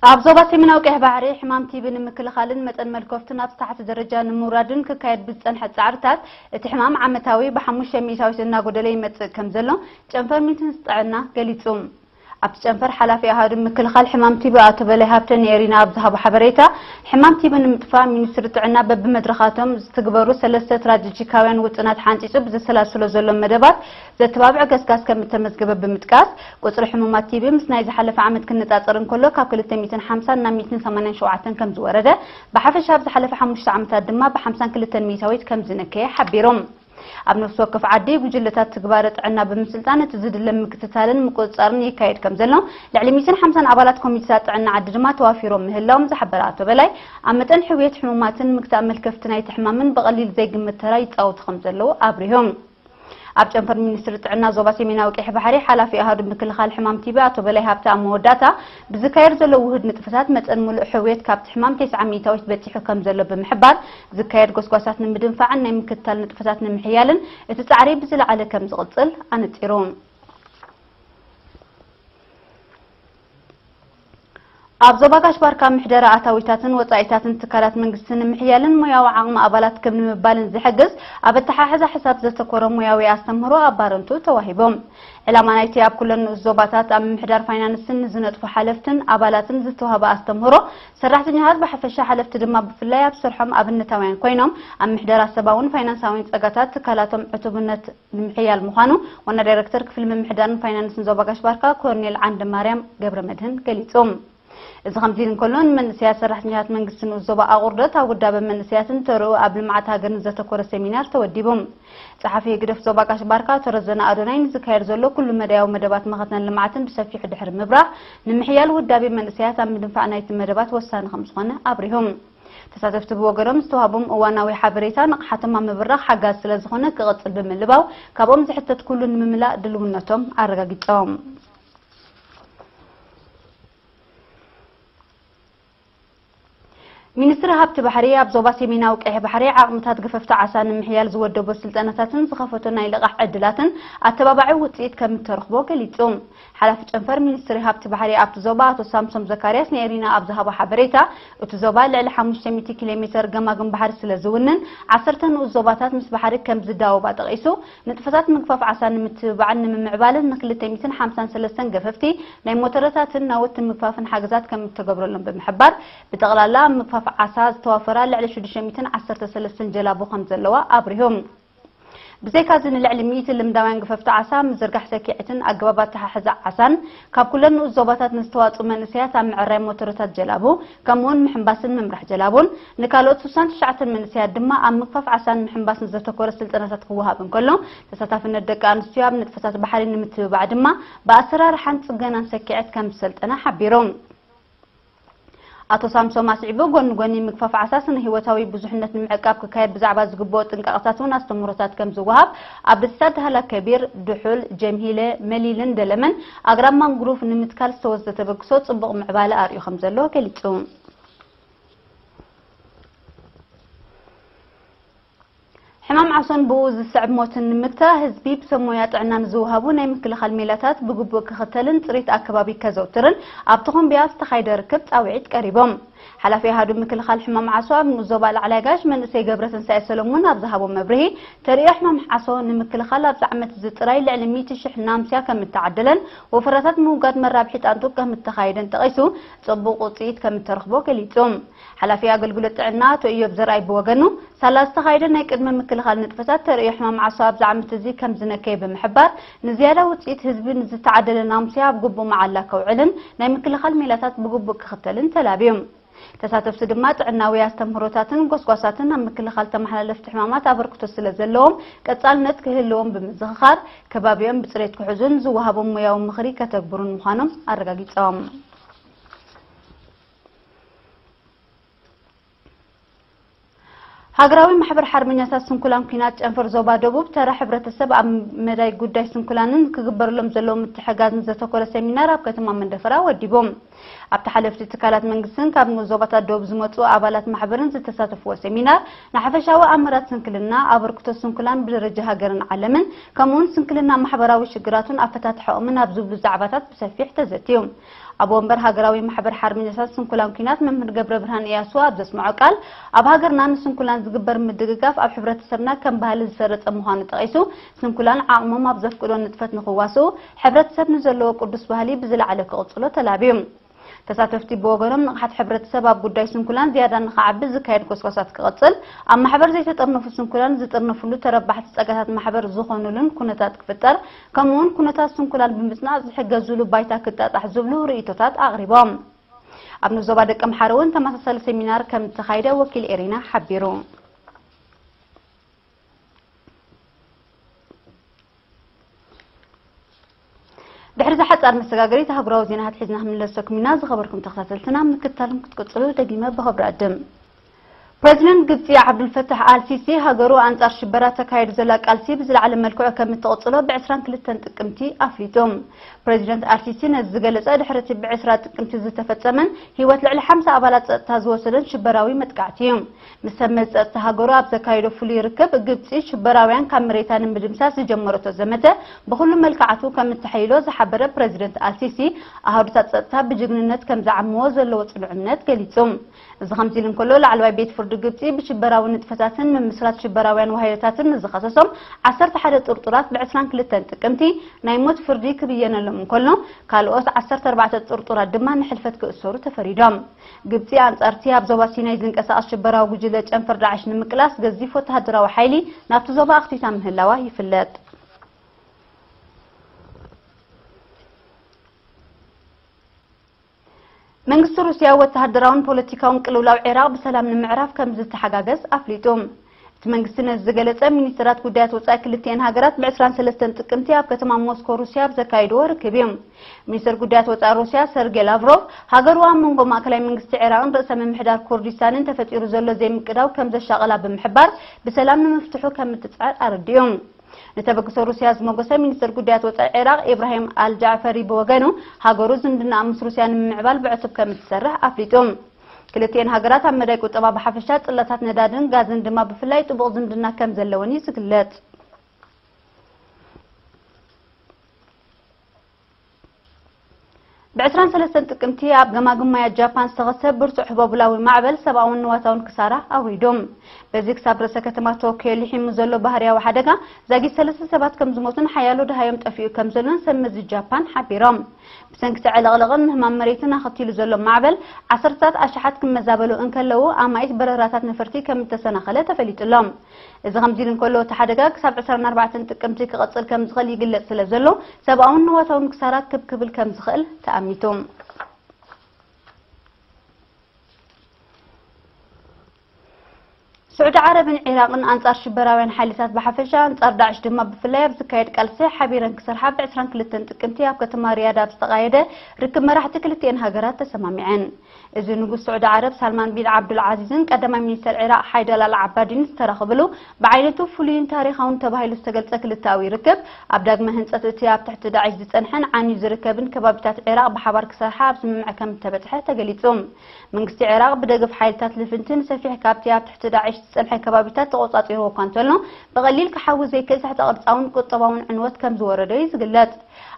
ኣብ ዞባ ሰሜናዊ ቀይሕ ባሕሪ ሕማም ቲቢ ንምክልኻልን መጠን መልከፍቱን ኣብ ዝተሓተ ደረጃ ንምውራድን ክካየድ ብዝጸንሐ ጻዕርታት፣ እቲ ሕማም ዓመታዊ ብሓሙሽተ ሚእታዊት እናጎደለ ይመጽእ ከም ዘሎ ጨንፈር ሚኒስትሪ ጥዕና ገሊጹ። ኣብቲ ጨንፈር ሓላፊ ኣሃዱ ምክልኻል ሕማም ቲቢ ኣቶ በላይ ሃብተ ንኤሪና ኣብ ዝሃቦ ሓበሬታ፣ ሕማም ቲቢ ንምጥፋእ ሚኒስትሪ ጥዕና በብመድረኻቶም ዝትግበሩ ሰለስተ ስትራቴጂካውያን ውጥናት ሓንጺጹ ብዘሰላስሎ ዘሎ መደባት ዘተባብዕ ገስጋስ ከም እተመዝገበ ብምጥቃስ፣ ቁጽሪ ሕሙማት ቲቢ ምስ ናይ ዝሓለፈ ዓመት ክነጻጸር እንከሎ ካብ ክልተ ሚእትን ሓምሳን ናብ ሚእትን ሰማንያን ሸውዓተን ከም ዝወረደ፣ ብሓፈሻ ኣብ ዝሓለፈ ሓሙሽተ ዓመታት ድማ ብ-ሓምሳን ክልተን ሚእታዊት ከም ዝነከየ ሓቢሮም። ኣብ ነፍሲ ወከፍ ዓዲ ጉጅለታት ትግባረ ጥዕና ብምስልጣን እቲ ዝድለ ምክትታልን ምቁጽጻርን ይካየድ ከም ዘሎ፣ ልዕሊ ሚእትን ሓምሳን ኣባላት ኮሚቴታት ጥዕና ዓዲ ድማ ተዋፊሮም ምህላዎም ዝሓበረ ኣቶ በላይ፣ ኣብ መጠን ሕውየት ሕሙማትን ምግታእ መልከፍቲ ናይቲ ሕማምን ብቐሊል ዘይግመት ተራ ይጻወቱ ከም ዘለዉ ኣብሪሆም። ኣብ ጨንፈር ሚኒስትሪ ጥዕና ዞባ ሰሜናዊ ቀይሕ ባሕሪ ሓላፊ ኣሃዱ ምክልኻል ሕማም ቲቢ ኣቶ በላይ ሃብተ ኣብ መወዳእታ፣ ብዝካየድ ዘሎ ውሁድ ንጥፈታት መጠን ምሉእ ሕውየት ካብቲ ሕማም ተስዓ ሚእታዊት በጺሑ ከም ዘሎ ብምሕባር፣ ዝካየድ ጎስጓሳት ንምድንፋዕን ናይ ምክትታል ንጥፈታት ንምሕያልን እቲ ጻዕሪ ብዝለዓለ ከም ዝቕጽል ኣነጺሩ። ኣብ ዞባ ጋሽ ባርካ ምሕደራ ኣታዊታትን ወጻኢታትን ትካላት መንግስቲ ንምሕያልን ሞያዊ ዓቕሚ ኣባላት ክብ ንምባልን ዝሕግዝ ኣብ ኣተሓሕዛ ሕሳብ ዘተኮረ ሞያዊ ኣስተምህሮ ኣብ ባረንቱ ተዋሂቦም። ዕላማ ናይቲ ኣብ ኩለን ንኡስ ዞባታት ኣብ ምምሕዳር ፋይናንስን ንዝነጥፉ ሓለፍትን ኣባላትን ዝተዋህበ ኣስተምህሮ፣ ሰራሕተኛታት ብሓፈሻ ሓለፍቲ ድማ ብፍላይ ኣብ ስርሖም ኣብነታውያን ኮይኖም ኣብ ምሕደራ ሰባውን ፋይናንሳውን ጸጋታት ትካላቶም ዕቱብነት ንምሕያል ምዃኑ ዋና ዳይሬክተር ክፍሊ ምምሕዳርን ፋይናንስን ዞባ ጋሽ ባርካ ኮርኔል ዓንደ ማርያም ገብረ መድህን ገሊጹ። እዚ ከምዚ ኢሉ እንከሎ፣ ንመንእሰያት ሰራሕተኛታት መንግስቲ ንኡስ ዞባ ኣቑርደት ኣብ ውዳበ መንእሰያትን ተርኡ ኣብ ልምዓት ሃገርን ዘተኮረ ሰሚናር ተወዲቡ። ጸሓፊ ህግደፍ ዞባ ጋሽ ባርካ ኣቶ ረዘነ ኣዶናይ፣ ንዝካየድ ዘሎ ኩሉ መዳያዊ መደባት መኸተን ልምዓትን ብሰፊሑ ድሕሪ ምብራህ፣ ንምሕያል ውዳቤ መንእሰያት ኣብ ምድንፋዕ ናይቲ መደባት ወሳኒ ከም ዝኾነ ኣብሪሆም። ተሳተፍቲ ብወገኖም ዝተዋህቦም እዋናዊ ሓበሬታ ንቕሓቶም ኣብ ምብራኽ ሓጋዚ ስለ ዝኾነ ክቕጽል ብምልባው፣ ካብኦም ዝሕተት ኩሉ ንምምላእ ድልውነቶም ኣረጋጊጾም። ሚኒስትሪ ሃብቲ ባሕሪ ኣብ ዞባ ሰሜናዊ ቀይሕ ባሕሪ ዓቕምታት ገፈፍቲ ዓሳ ንምሕያል ዝወደቦ ስልጠናታትን ዝኸፈቶ ናይ ልቓሕ ዕድላትን ኣተባባዒ ውጽኢት ከም እተረኽቦ ገሊጹ። ሓላፊ ጨንፈር ሚኒስትሪ ሃብቲ ባሕሪ ኣብቲ ዞባ ኣቶ ሳምሶም ዘካርያስ ንኤሪና ኣብ ዝሃቦ ሓበሬታ፣ እቲ ዞባ ልዕሊ ሓሙሽተ ሚእቲ ኪሎ ሜተር ገማግም ባሕሪ ስለ ዝውንን፣ ዓሰርተ ንኡስ ዞባታት ምስ ባሕሪ ከም ዝዳወባ ጠቒሱ፣ ንጥፈታት ምግፋፍ ዓሳ ንምትብባዕን ንምምዕባልን ንክልተ ሚእትን ሓምሳን ሰለስተን ገፈፍቲ ናይ ሞተረታትን ናውቲ ምግፋፍን ሓገዛት ከም እተገብረሎም ብምሕባር፣ ብጠቕላላ ኣብ ምግፋፍ ዓሳ ዝተዋፈራ ልዕሊ ሽዱሽተ ሚእትን ዓሰርተ ሰለስተን ጀላቡ ከም ዘለዋ ኣብሪሆም። ብዘይካዚ ንልዕሊ ሚእቲ ልምዳውያን ገፈፍቲ ዓሳ ምዝርጋሕ ሰኪዐትን ኣገባብ ኣተሓሕዛ ዓሳን ካብ ኩለን ንኡስ ዞባታት ንዝተዋፅኡ መንእሰያት ኣብ ምዕራይ ሞተረታት ጀላቡ ከምኡውን ምሕንባስን ምምራሕ ጀላቡን ንካልኦት ስሳን ትሽዓተን መንእሰያት ድማ ኣብ ምግፋፍ ዓሳን ምሕንባስን ዘተኮረ ስልጠናታት ክወሃብ እንከሎ ተሳታፍነት ደቂ ኣንስትዮ ኣብ ንጥፈታት ባሕሪ ንምትብባዕ ድማ ብኣሰራርሓን ፅገናን ሰኪዐት ከም ዝሰልጠና ሓቢሮም። ኣቶ ሳምሶም ኣስዒቡ፣ ጎኒ ጎኒ ምግፋፍ ዓሳ ስነ ህይወታዊ ብዙሕነት ንምዕቃብ ክካየድ ብዛዕባ ዝግብኦ ጥንቃቐታት እውን ኣስተምህሮታት ከም ዝወሃብ፣ ኣብ ደሴታት ዳህላ ከቢር፣ ድሑል፣ ጀምሂለ፣ መሊልን ደለመን ኣግራብ ማንግሩቭ ንምትካል ዝተወስደ ተበግሶ ጽቡቕ ምዕባለ ኣርእዩ ከም ዘሎ ገሊጹ። ሕማም ዓሶን ብኡ ዝስዕብ ሞትን ንምግታእ ህዝቢ ብሰብ ሞያ ጥዕና ንዝወሃቡ ናይ ምክልኻል ሜላታት ብግቡእ ክኽተልን ፅሬት ኣከባቢ ከዘውትርን ኣብ ተኾምቢያ ዝተኻይደ ርክብ ፃውዒት ቀሪቦም። ሓላፊ ኣሃዱ ምክልኻል ሕማም ዓሶ ኣብ ንኡስ ዞባ ላዕላይ ጋሽ መንእሰይ ገብረትንሳኤ ሰሎሞን ኣብ ዝሃቦ መብርሂ፣ ተርእዮ ሕማም ዓሶ ንምክልኻል ኣብዚ ዓመት እዚ ጥራይ ልዕሊ ሚእቲ ሽሕ ናምስያ ከም እተዓደለን ወፈራታት ምውጋድ መራብሒ ጣንጡ ከም እተኻየደን ጠቒሱ፣ ፅቡቕ ውፅኢት ከም እተረኽቦ ገሊጹ። ሓላፊ ኣገልግሎት ጥዕና ኣቶ ኢዮብ ዘርኣይ ብወገኑ፣ ሳላ ዝተኻየደ ናይ ቅድመ ምክልኻል ንጥፈታት ተርእዮ ሕማም ዓሶ ኣብዚ ዓመት እዚ ከም ዝነከየ ብምሕባር፣ ንዝያዳ ውፅኢት ህዝቢ ንዝተዓደለ ናሙስያ ኣብ ግቡእ መዓላ ከውዕልን ናይ ምክልኻል ሜላታት ብግቡእ ክኽተልን ተላብዩ። ተሳተፍቲ ድማ ጥዕናዊ ኣስተምህሮታትን ጎስጓሳትን ኣብ ምክልኻል ተመሓላለፍቲ ሕማማት ኣበርክቶ ስለ ዘለዎም ቀጻልነት ክህልዎም ብምዝኽኻር፣ ከባቢኦም ብፅሬት ክሕዙን ዝወሃቦም ሞያዊ ምኽሪ ከተግብሩን ምዃኖም ኣረጋጊጾም። ሃገራዊ ማሕበር ሓርበኛታት ስንኩላን ኲናት ጨንፈር ዞባ ደቡብ፣ ተራ ሕብረተሰብ ኣብ መዳይ ጉዳይ ስንኩላንን ክግበረሎም ዘለዎ ምትሕጋዝን ዘተኮረ ሰሚናር ኣብ ከተማ መንደፈራ ወዲቡ። ኣብቲ ሓለፍቲ ትካላት መንግስትን ካብ ንኡስ ዞባታት ደቡብ ዝመጹ ኣባላት ማሕበርን ዝተሳተፍዎ ሰሚናር፣ ንሓፈሻዊ ኣምራት ስንክልና፣ ኣበርክቶ ስንኩላን ብደረጃ ሃገርን ዓለምን፣ ከምኡውን ስንክልና ማሕበራዊ ሽግራቱን ኣፈታትሓኦምን ኣብ ዝብሉ ዛዕባታት ብሰፊሕ ተዘትዩ። ኣቦ ወንበር ሃገራዊ ማሕበር ሓርበኛታት ስንኩላን ኲናት መምህር ገብረ ብርሃን እያሱ ኣብ ዘስምዖ ቃል፣ ኣብ ሃገርና ንስንኩላን ዝግበር ምድግጋፍ ኣብ ሕብረተሰብና ከም ባህሊ ዝሰረጸ ምዃኑ ጠቒሱ፣ ስንኩላን ዓቕሞም ኣብ ዘፍቅዶ ንጥፈት ንኽዋስኡ ሕብረተሰብ ንዘለዎ ቅዱስ ባህሊ ብዝለዓለ ክቕጽሎ ተላብዩ። ተሳተፍቲ ብወገኖም፣ ንቕሓት ሕብረተሰብ ኣብ ጉዳይ ስንኩላን ዝያዳ ንኽዓቢ ዝካየድ ጎስጓሳት ክቕጽል፣ ኣብ ማሕበር ዘይተጠርነፉ ስንኩላን ዝጥርነፍሉ፣ ተረባሕቲ ጸጋታት ማሕበር ዝኾኑሉን ኩነታት ክፍጠር፣ ከምኡውን ኩነታት ስንኩላን ብምጽናዕ ዝሕገዙሉ ባይታ ክጣጣሕ ዝብሉ ርእይቶታት ኣቕሪቦም። ኣብ ንዞባ ደቀምሓረ እውን ተመሳሳሊ ሴሚናር ከም እተኻየደ ወኪል ኤሪና ሓቢሩ። ድሕሪ እዚ ሓጻር መሰጋገሪት ኣህጉራዊ ዜናታት ሒዝና ክንምለሰኩም ኢና። ዝኸበርኩም ተኸታተልትና፣ ምክትታልኩም ክትቅጽሉ ደጊመ ብኽብሪ እዕድም። ፕረዚደንት ግብጺ ዓብዱልፈታሕ ኣልሲሲ፣ ሃገሩ ኣንጻር ሽበራ ተካይድ ዘላ ቃልሲ ብዝለዓለ መልክዑ ከም እትቕጽሎ ብ ዕስራን ክልተን ጥቅምቲ ኣፍሊጡ። ፕረዚደንት ኣልሲሲ ነዚ ዝገለጸ፣ ድሕሪ እቲ ብ ዕስራ ጥቅምቲ ዝተፈጸመን ህይወት ልዕሊ ሓምሳ ኣባላት ጸጥታ ዝወሰደን ሽበራዊ መጥቃዕቲ እዩ። ምስ ሰብ መዚ ጸጥታ ሃገሩ ኣብ ዘካየዶ ፍሉይ ርክብ፣ ግብጺ ሽበራውያን ካብ መሬታ ንምድምሳስ ዝጀመረቶ ዘመተ ብኹሉ መልክዓቱ ከም እተሐይሎ ዝሓበረ ፕረዚደንት ኣልሲሲ፣ ኣሃዱታት ጸጥታ ብጅግንነት ከም ዝዓምዎ ዘለዎ ጽኑዕ እምነት ገሊጹ። እዚ ከምዚ ኢሉ እንከሎ፣ ላዕለዋይ ቤት ፍርዲ ግብጺ ብሽበራዊ ንጥፈታትን ምምስራት ሽበራውያን ዋህዮታትን ንዝኸሰሶም ዓሰርተ ሓደ ጥርጡራት ብ ዕስራን ክልተን ጥቅምቲ ናይ ሞት ፍርዲ ክብየነሎም እንከሎ፣ ካልኦት ዓሰርተ ኣርባዕተ ጥርጡራት ድማ ንሕልፈት ክእሰሩ ተፈሪዶም። ግብጺ ኣንጻርቲ ኣብ ዞባ ሲናይ ዝንቀሳቐስ ሽበራዊ ጉጅለ ጨንፈር ዳዕሽ ንምቅላስ ገዚፍ ወተሃደራዊ ሓይሊ ናብቲ ዞባ ኣኽቲታ ምህላዋ ይፍለጥ። መንግስቲ ሩስያ ወተሃደራውን ፖለቲካውን ቅልውላው ዒራቕ ብሰላም ንምዕራፍ ከም ዝተሓጋገዝ ኣፍሊጡ። እቲ መንግስቲ ነዚ ዝገለጸ፣ ሚኒስትራት ጉዳያት ወጻኢ ክልቲኤን ሃገራት ብ ዕስራን ሰለስተን ጥቅምቲ ኣብ ከተማ ሞስኮ ሩስያ ኣብ ዘካየድዎ ርክብ እዩ። ሚኒስትር ጉዳያት ወጻኢ ሩስያ ሰርጌ ላቭሮቭ፣ ሃገሩ ኣብ መንጎ ማእከላይ መንግስቲ ዒራቕን ርእሰ ምምሕዳር ኩርዲስታንን ተፈጢሩ ዘሎ ዘይምቅዳው ከም ዘሻቐላ ብምሕባር፣ ብሰላም ንምፍትሑ ከም እትጽዕር ኣረዲኡ። ንተበግሶ ሩስያ ዝመጎሰ ሚኒስትር ጉዳያት ወጻኢ ዒራቕ ኢብራሂም ኣልጃዕፈሪ ብወገኑ፣ ሃገሩ ዝምድናኣ ምስ ሩስያ ንምምዕባል ብዕቱብ ከም እትሰርሕ ኣፍሊጡ። ክልቲኤን ሃገራት ኣብ መዳይ ቁጠባ ብሓፈሻ፣ ጽላታት ነዳድን ጋዝን ድማ ብፍላይ ጥቡቕ ዝምድና ከም ዘለወን እዩ ዝግለጽ። ብ ዕስራን ሰለስተን ጥቅምቲ ኣብ ገማግም ማያት ጃፓን ዝተኸስተ ብርቱዕ ህቦብላዊ ማዕበል ሰብኣውን ንዋታውን ክሳራ ኣውሪዱ። በዚ ክሳብ ርእሰ ከተማ ቶክዮ ልሒሙ ዘሎ ባህርያዊ ሓደጋ ዛጊት ሰለስተ ሰባት ከም ዝሞቱን ሓያሎ ደሃዮም ጠፊኡ ከም ዘሎን ሰብ መዚ ጃፓን ሓቢሮም። ብሰንኪ እቲ ዕልቕልቕን ምህማም መሬትን ኣኸቲሉ ዘሎ ማዕበል ዓሰርተታት ኣሽሓት ክመዛበሉ እንከለዉ፣ ኣማኢት በረራታት ነፈርቲ ከም እተሰናኸለ ተፈሊጡ ኣሎ። እዚ ከምዚ ኢሉ እንከሎ፣ እቲ ሓደጋ ክሳብ ዕስራን ኣርባዕተን ጥቅምቲ ክቐጽል ከም ዝኽእል ይግለጽ ስለ ዘሎ፣ ሰብኣውን ንዋታውን ክሳራ ክብ ክብል ከም ዝኽእል ተኣሚቱ። ስዑዲ ዓረብን ዒራቕን ኣንጻር ሽበራውያን ሓይልታት ብሓፈሻ፣ ኣንጻር ዳዕሽ ድማ ብፍላይ ኣብ ዝካየድ ቃልሲ ሓቢረን ክሰርሓ ብ ዕስራን ክልተን ጥቅምቲ ኣብ ከተማ ሪያድ ኣብ ዝተቓየደ ርክብ መራሕቲ ክልቲኤን ሃገራት ተሰማሚዐን። እዚ ንጉስ ስዑዲ ዓረብ ሳልማን ቢን ዓብዱል ዓዚዝን ቀዳማይ ሚኒስተር ዒራቕ ሓይደር ኣል ዓባዲን ዝተራኸብሉ ብዓይነቱ ፍሉይን ታሪኻውን ተባሂሉ ዝተገልጸ ክልተኣዊ ርክብ፣ ኣብ ዳግመ ህንጸት እቲ ኣብ ትሕቲ ዳዕሽ ዝጸንሐን ዓንዩ ዝርከብን ከባቢታት ዒራቕ ብሓባር ክሰርሓ ኣብ ስምምዕ ከም እተበጽሐ ተገሊጹ። መንግስቲ ዒራቕ ብደገፍ ሓይልታት ልፍንቲ ንሰፊሕ ካብቲ ኣብ ትሕቲ ዳዕሽ ዝጸንሐ ከባቢታት ተቖጻጺርዎ እኳ እንተሎ፣ ብቐሊል ክሓዊ ዘይክእል ትሕተ ቅርጻውን ቁጠባውን ዕንወት ከም ዝወረዶ እዩ ዝግለጽ።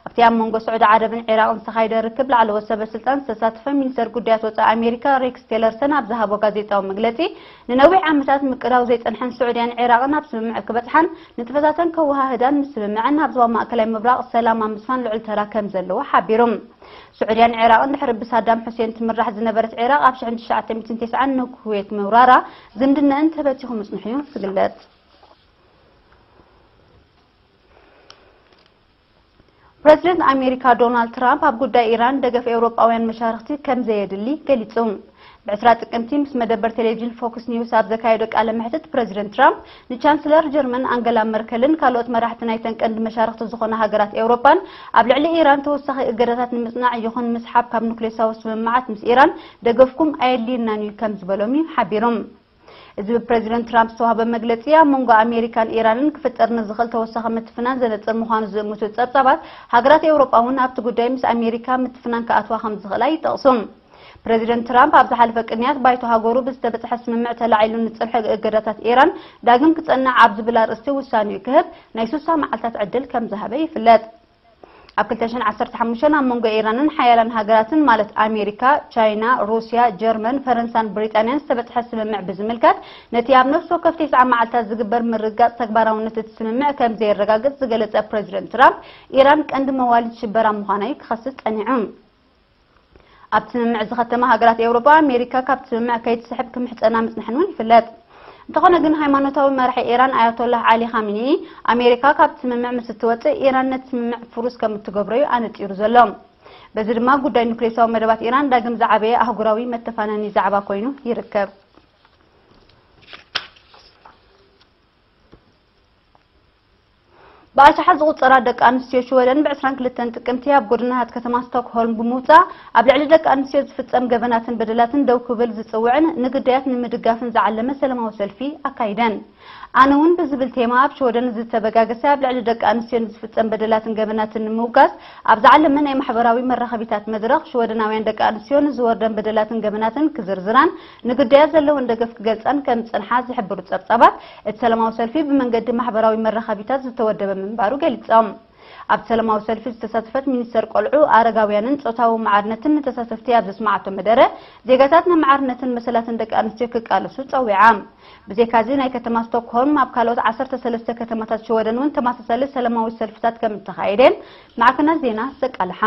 ኣብቲ ኣብ መንጎ ስዑዲ ዓረብን ዒራቕን ዝተኻየደ ርክብ ላዕለዎት ሰበ ስልጣን ዝተሳተፈ ሚኒስተር ጉዳያት ወጻኢ ኣሜሪካ ሬክስ ቴለርሰን ኣብ ዝሃቦ ጋዜጣዊ መግለጺ፣ ንነዊሕ ዓመታት ምቅዳው ዘይጸንሐን ስዑድያን ዒራቕን ኣብ ስምምዕ ክበጽሓን ንጥፈታተን ከወሃህዳን ምስምምዐን ኣብ ዞባ ማእከላይ ምብራቕ ሰላም ኣብ ምስፋን ልዑል ተራ ከም ዘለዎ ሓቢሩ። ስዑድያን ዒራቕን ድሕሪ ብሳዳም ሑሴን ትምራሕ ዝነበረት ዒራቕ ኣብ ሽሕን ትሽዓተ ሚእትን ተስዓን ንኩዌት ምውራራ ዝምድነአን ተበቲኹ ምጽንሑ እዩ ዝግለጽ። ፕረዚደንት ኣሜሪካ ዶናልድ ትራምፕ ኣብ ጉዳይ ኢራን ደገፍ ኤውሮጳውያን መሻርኽቲ ከም ዘየድሊ ገሊጹ። ብ ዕስራ ጥቅምቲ ምስ መደበር ቴሌቪዥን ፎክስ ኒውስ ኣብ ዘካየዶ ቃለ መሕትት፣ ፕረዚደንት ትራምፕ ንቻንስለር ጀርመን ኣንገላ መርከልን ካልኦት መራሕቲ ናይተን ቀንዲ መሻርኽቲ ዝኾና ሃገራት ኤውሮጳን ኣብ ልዕሊ ኢራን ተወሳኺ እገዳታት ንምጽናዕ ይኹን ምስሓብ ካብ ኑክሌሳዊ ስምምዓት ምስ ኢራን ደገፍኩም ኣየድልየናን እዩ ከም ዝበሎም እዩ ሓቢሮም። እዚ ብፕረዚደንት ትራምፕ ዝተዋህበ መግለጺ፣ ኣብ መንጎ ኣሜሪካን ኢራንን ክፍጠር ንዝኽእል ተወሳኺ ምትፍናን ዘነጽር ምዃኑ ዝእምቱ ጸብጻባት፣ ሃገራት ኤውሮጳ እውን ኣብቲ ጉዳይ ምስ ኣሜሪካ ምትፍናን ክኣትዋ ከም ዝኽእላ ይጠቕሱ። ፕረዚደንት ትራምፕ ኣብ ዝሓለፈ ቅንያት፣ ባይቶ ሃገሩ ብዝተበጽሐ ስምምዕ ተላዒሉ ንጽንሑ እገዳታት ኢራን ዳግም ክጸንዕ ኣብ ዝብል ኣርእስቲ ውሳኔኡ ክህብ ናይ ሱሳ መዓልታት ዕድል ከም ዝሃበ ይፍለጥ። ኣብ ክልተ ሽሕን ዓሰርተ ሓሙሽተን ኣብ መንጎ ኢራንን ሓያላን ሃገራትን ማለት ኣሜሪካ፣ ቻይና፣ ሩስያ፣ ጀርመን፣ ፈረንሳን ብሪጣንያን ዝተበጽሐ ስምምዕ ብዝምልከት፣ ነቲ ኣብ ነፍሲ ወከፍ ተስዓ መዓልታት ዝግበር ምርግጋጽ ተግባራውነት እቲ ስምምዕ ከም ዘየረጋግጽ ዝገለጸ ፕረዚደንት ትራምፕ፣ ኢራን ቀንዲ መዋሊት ሽበራ ምዃና እዩ ክኸስስ ጸኒዑ። ኣብ ስምምዕ ዝኸተማ ሃገራት ኤውሮጳ፣ ኣሜሪካ ካብ ስምምዕ ከይትስሕብ ክምሕጸና ምጽንሐን እውን ይፍለጥ። እንተኾነ ግን፣ ሃይማኖታዊ መራሒ ኢራን ኣያቶላህ ዓሊ ኻሚኒ፣ ኣሜሪካ ካብ ስምምዕ ምስ እትወጽእ፣ ኢራን ነቲ ስምምዕ ፍሩስ ከም እትገብሮ እዩ ኣነጺሩ ዘሎ። በዚ ድማ፣ ጉዳይ ኑክሌሳዊ መደባት ኢራን ዳግም ዝዓበየ ኣህጉራዊ መተፋነኒ ዛዕባ ኮይኑ ይርከብ። ብኣሽሓት ዝቑጸራ ደቂ ኣንስትዮ ሽወደን ብ ዕስራን ክልተን ጥቅምቲ ኣብ ጎደናታት ከተማ ስቶክሆልም ብምውጻእ፣ ኣብ ልዕሊ ደቂ ኣንስትዮ ዝፍጸም ገበናትን በደላትን ደው ክብል ዝጽውዕን ንግዳያት ንምድጋፍን ዝዓለመ ሰላማዊ ሰልፊ ኣካይደን። ኣነ እውን ብዝብል ቴማ ኣብ ሽወደን ዝተበጋገሰ ኣብ ልዕሊ ደቂ ኣንስትዮ ንዝፍጸም በደላትን ገበናትን ንምውጋዝ ኣብ ዝዓለመ ናይ ማሕበራዊ መራኸቢታት መድረኽ፣ ሽወደናውያን ደቂ ኣንስትዮ ንዝወርደን በደላትን ገበናትን ክዝርዝራን ንግዳያት ዘለወን ደገፍ ክገልጻን ከም ዝጸንሓ ዝሕብሩ ጸብጻባት፣ እቲ ሰላማዊ ሰልፊ ብመንገዲ ማሕበራዊ መራኸቢታት ዝተወደበ ምንባሩ ገሊጾም። ኣብቲ ሰላማዊ ሰልፊ ዝተሳተፈት ሚኒስተር ቆልዑ፣ ኣረጋውያንን ጾታዊ መዓርነትን ንተሳተፍቲ ኣብ ዘስመዓቶ መደረ፣ ዜጋታት ንመዓርነትን መሰላትን ደቂ ኣንስትዮ ክቃለሱ ጸዊዓ። ብዘይካዚ፣ ናይ ከተማ ስቶክሆልም ኣብ ካልኦት ዓሰርተ ሰለስተ ከተማታት ሽወደን እውን ተመሳሳሊ ሰላማዊ ሰልፍታት ከም እተኻየደ ማዕከናት ዜና ዘቃልሓ።